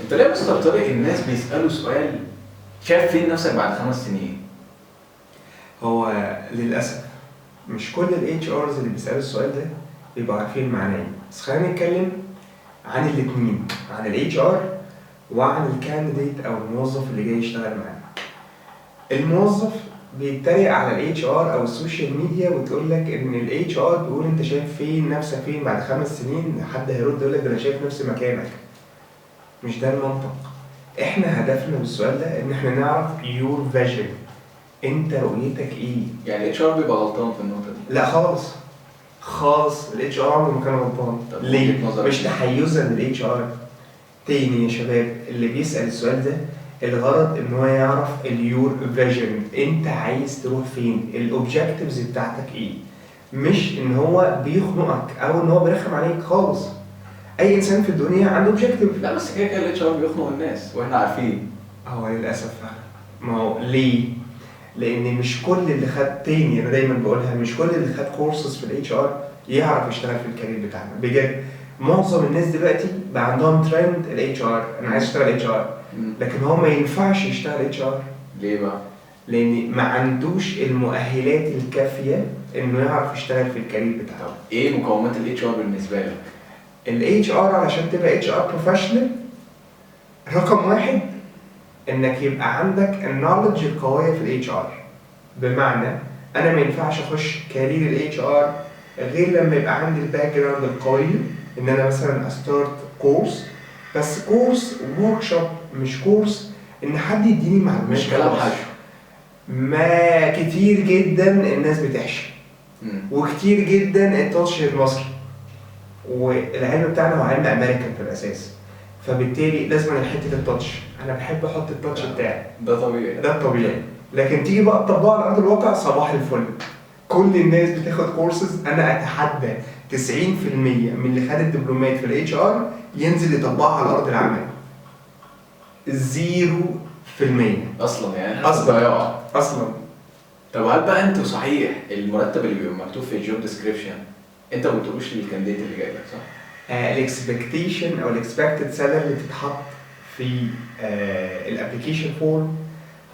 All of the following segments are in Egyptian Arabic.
انت ليه يا مستر طارق الناس بيسالوا سؤال شايف فين نفسك بعد 5 سنين؟ هو للاسف مش كل ال HRs اللي بيسالوا السؤال ده بيبقوا عارفين معناه ايه، بس خلينا نتكلم عن الاثنين، عن ال HR وعن ال candidate او الموظف اللي جاي يشتغل معانا. الموظف بيتريق على ال HR او ال social media وتقول لك ان ال HR بيقول انت شايف فين نفسك فين بعد 5 سنين، حد هيرد يقول لك ده انا شايف نفسي مكانك. مش ده المنطق. احنا هدفنا بالسؤال ده ان احنا نعرف your vision، انت رؤيتك ايه. يعني ال HR بيبقى غلطان في النقطة دي؟ لا خالص خالص، ال HR عمره ما كان غلطان. طب ليه؟ وجهة نظرك مش إيه؟ تحيزا لل HR. تاني يا شباب، اللي بيسأل السؤال ده الغرض ان هو يعرف ال your vision، انت عايز تروح فين، ال objectives بتاعتك ايه، مش ان هو بيخنقك او ان هو بيرخم عليك خالص. اي انسان في الدنيا عنده objective. لا بس كده كده ال HR بيخنق الناس واحنا عارفين. هو للاسف فعلا. ما هو ليه؟ لان مش كل اللي خد، تاني انا دايما بقولها، مش كل اللي خد كورسز في ال HR يعرف يشتغل في ال career بتاعنا بجد. معظم الناس دلوقتي بقى عندهم ترند ال HR، انا عايز اشتغل HR، لكن هو ما ينفعش يشتغل HR. ليه بقى؟ لان ما عندوش المؤهلات الكافيه انه يعرف يشتغل في ال career بتاعه. طب ايه مقومات ال HR بالنسبة لك؟ ال HR علشان تبقى HR professional، رقم واحد انك يبقى عندك ال knowledge القوية في ال HR. بمعنى انا ما ينفعش اخش career ال HR غير لما يبقى عندي ال background القويه، ان انا مثلا ا start course، بس course workshop، مش course ان حد يديني معلومات. مش كلام خلاص. حشو. ما كتير جدا الناس بتحشي وكتير جدا ال touch المصري، والعلم بتاعنا هو علم امريكان في الاساس، فبالتالي لازم حتة ال touch. انا بحب احط ال touch بتاعي. ده طبيعي. ده الطبيعي، لكن تيجي بقى تطبقه على ارض الواقع، صباح الفل. كل الناس بتاخد كورسز، انا اتحدى 90% من اللي خد الدبلومات في ال HR ينزل يطبقها على ارض العمل، 0%. اصلا يعني احنا أصلاً. ضياع. اصلا. طب هل بقى انتوا صحيح المرتب اللي بيبقى مكتوب في ال job description انت ما بتقولوش لل candidate اللي جاي لك، صح؟ ال expectation او ال expected salary اللي بتتحط في ال application form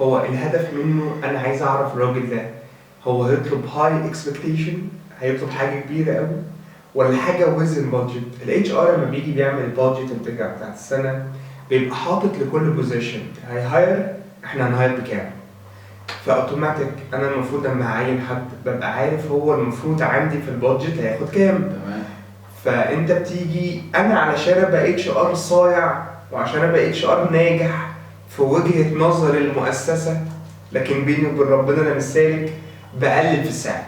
هو الهدف منه انا عايز اعرف الراجل ده هو هيطلب high expectation، هيطلب حاجة كبيرة قوي ولا حاجة within budget. ال HR لما بيجي بيعمل ال budget بتاعت السنة بيبقى حاطط لكل position هي hire احنا هن hire بكام، فاوتوماتيك انا المفروض لما هعين حد ببقى عارف هو المفروض عندي في ال budget هياخد كام. فانت بتيجي، انا علشان ابقى HR صايع وعشان ابقى HR ناجح في وجهة نظر المؤسسة، لكن بيني وبين ربنا انا مش سالك، بقلل في السعر.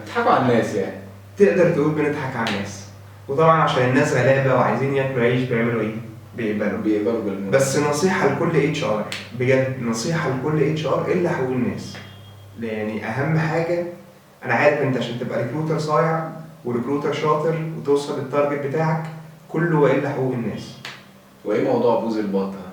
بتضحكوا على الناس يعني. تقدر تقول بنضحك على الناس، وطبعا عشان الناس غلابة وعايزين ياكلوا عيش بيعملوا ايه؟ بيقبلوا. بيقبلوا بالمرتب. بس نصيحة لكل HR، بجد نصيحة لكل HR، الا حقوق الناس. يعني اهم حاجة، انا عارف انت عشان تبقى recruiter صايع و recruiter شاطر وتوصل لل target بتاعك كله والا حقوق الناس. وايه موضوع بوز البطة؟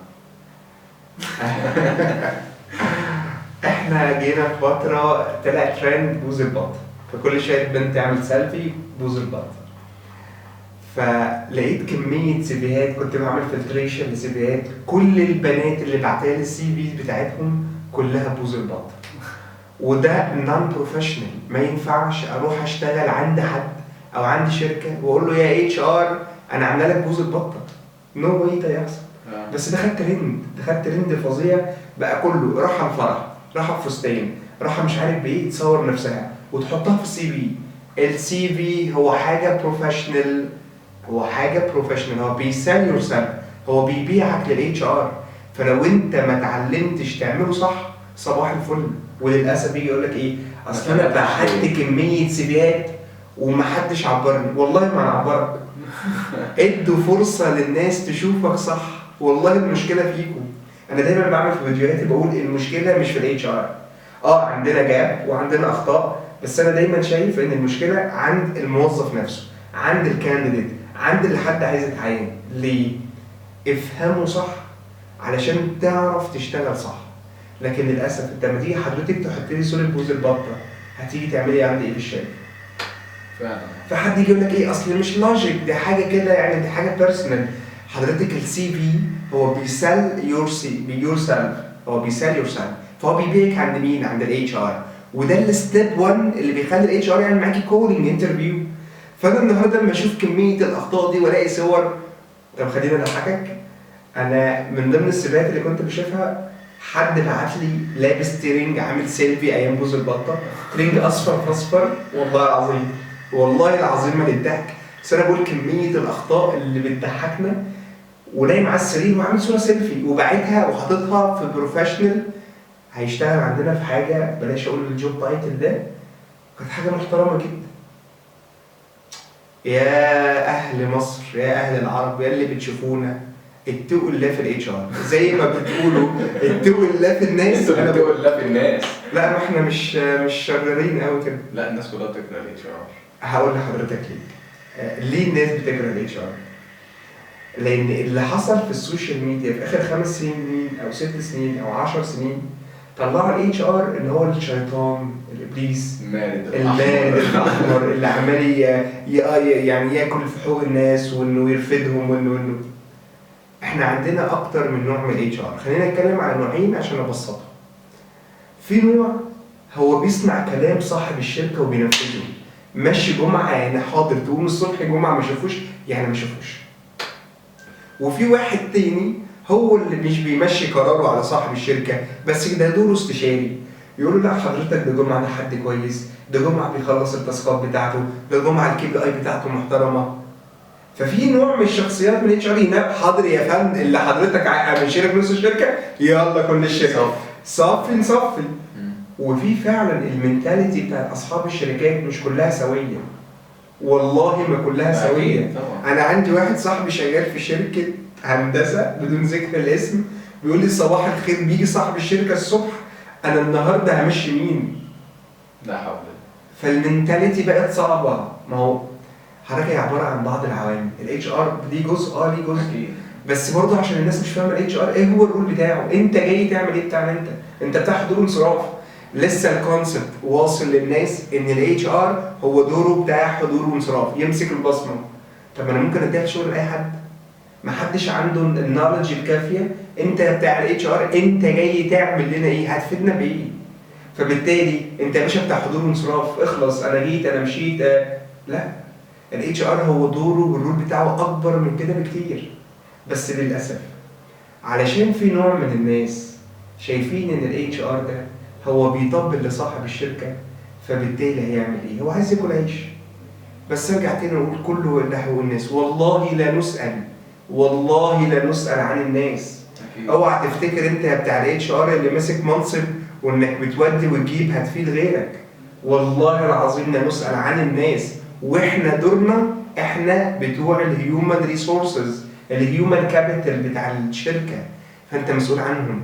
احنا جينا في فترة طلع ترند بوز البط، فكل شوية بنت تعمل سيلفي بوز البط، فلقيت كمية CV هات، كنت بعمل filtration ل CV هات، كل البنات اللي بعتها لي ال CV بتاعتهم كلها بوز البط، وده non professional. ما ينفعش اروح اشتغل عند حد او عند شركة واقول له يا HR انا عامله لك بوز البطه، no way ده يحصل. بس ده خد ترند، ده خد ترند فظيع بقى، كله راح الفرح راح بفستان راح مش عارف بايه تصور نفسها وتحطها في ال CV. ال CV هو حاجة professional، هو حاجة professional، هو بي sell yourself، هو بيبيعك لل HR. فلو انت ما اتعلمتش تعمله صح، صباح الفل. وللاسف بيجي يقول لك ايه؟ اصل انا بعت كمية CV هات ومحدش عبرني. والله ما انا عبرك. ادوا فرصة للناس تشوفك صح. والله المشكلة فيكم. انا دايما بعمل في فيديوهاتي بقول المشكلة مش في ال HR، عندنا gap وعندنا اخطاء، بس انا دايما شايف ان المشكلة عند الموظف نفسه، عند ال candidate، عند اللي حد عايز يتعين. ليه؟ افهمه صح علشان تعرف تشتغل صح. لكن للاسف انت لما تيجي حضرتك تحط لي صوره بوز البطة هتيجي تعملي عندي ايه في الشركة؟ فعلا. فحد يجي يقول لك ايه؟ اصل مش logic، دي حاجة كده يعني، دي حاجة personal. حضرتك ال CV هو بي sell yourself، هو بي sell yourself، فهو بيبيعك عند مين؟ عند ال HR. وده ال step 1 اللي بيخلي ال HR يعمل معاكي calling interview. فانا النهارده لما اشوف كمية الاخطاء دي والاقي صور، طب خلينا اضحكك، انا من ضمن ال CVات اللي كنت بشوفها حد بعت لي لابس ترنج عامل سيلفي ايام بوز البطة، ترنج اصفر في اصفر، والله العظيم والله العظيم ما للضحك، بس انا بقول كمية الاخطاء اللي بتضحكنا. ونايم على السرير وعامل صوره سيلفي وباعتها وحاططها في professional، هيشتغل عندنا في حاجة بلاش اقول ال job title ده، كانت حاجة محترمه جدا. يا اهل مصر، يا اهل العرب، يا اللي بتشوفونا، اتقوا الله في ال HR زي ما بتقولوا اتقوا الله في الناس. انتوا بتقول لا في الناس. لا ما احنا مش شريرين قوي كده. لا الناس كلها بتكره ال HR. هقول لحضرتك ليه. ليه الناس بتكره ال HR؟ لان اللي حصل في ال social media في اخر 5 سنين او 6 سنين او 10 سنين، طلعوا ال HR ان هو الشيطان، الابليس، المارد المارد الاحمر اللي عمال يعني ياكل في حقوق الناس وانه يرفدهم وانه احنا عندنا اكتر من نوع من ال HR. خلينا نتكلم على نوعين عشان ابسطهم. في نوع هو بيسمع كلام صاحب الشركة وبينفذه، ماشي جمعه يعني حاضر، تقوم الصبح جمعه ما شافوش يعني ما شافوش. وفي واحد تاني هو اللي مش بيمشي قراره على صاحب الشركة، بس ده دوره استشاري، يقول له لا حضرتك ده جمعه ده حد كويس، ده جمعه بيخلص ال taskات بتاعته، ده جمعه ال KPI بتاعته محترمه. ففي نوع من الشخصيات من HR، حاضر يا فندم اللي حضرتك امشي لك نص الشركة، يلا كل الشركة صفي نصفي. وفي فعلا ال mentality بتاعت اصحاب الشركات مش كلها سويه، والله ما كلها سويه. انا عندي واحد صاحبي شغال في شركة هندسة بدون ذكر الاسم، بيقول لي صباح الخير، بيجي صاحب الشركة الصبح انا النهارده همشي مين؟ لا حول. فال mentality بقت صعبة. ما هو حضرتك هي عبارة عن بعض العوامل، ال HR ليه جزء، ليه جزء، بس برضه عشان الناس مش فاهمه ال HR ايه هو ال role بتاعه، انت جاي تعمل ايه بتاع انت بتاع حضور وانصراف. لسه ال concept واصل للناس ان ال HR هو دوره بتاع حضور وانصراف، يمسك البصمة. طب انا ممكن اديها شغل لاي حد، ما حدش عنده ال knowledge الكافيه. انت بتاع ال HR انت جاي تعمل لنا ايه؟ هتفيدنا بايه؟ فبالتالي انت يا باشا بتاع حضور وانصراف، اخلص انا جيت انا مشيت. لا، ال HR هو دوره وال role بتاعه اكبر من كده بكتير. بس للاسف علشان في نوع من الناس شايفين ان ال HR ده هو بيطبل لصاحب الشركة، فبالتالي هيعمل ايه؟ هو عايز ياكل عيش. بس ارجع تاني واقول كله له الناس، والله لا نسال، والله لا نسال عن الناس. اوعى تفتكر انت بتاع ال HR اللي ماسك منصب وانك بتودي وتجيب هتفيد غيرك. والله العظيم لا نسال عن الناس، واحنا دورنا احنا بتوع ال human resources، ال human capital بتاع الشركة، فانت مسؤول عنهم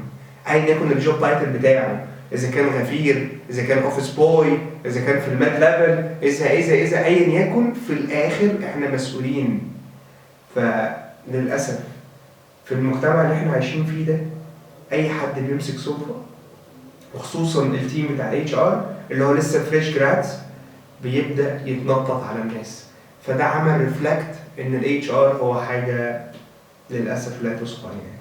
ايا يكن ال job title بتاعه، اذا كان غفير، اذا كان office boy، اذا كان في ال mid level، اذا اذا اذا ايا يكن، في الاخر احنا مسؤولين. فللاسف في المجتمع اللي احنا عايشين فيه ده اي حد بيمسك سلطة، وخصوصا ال team بتاع ال HR اللي هو لسه fresh grads، بيبدا يتنطط على الناس. فده عمل reflect ان ال HR هو حاجة للاسف لا تذكر يعني.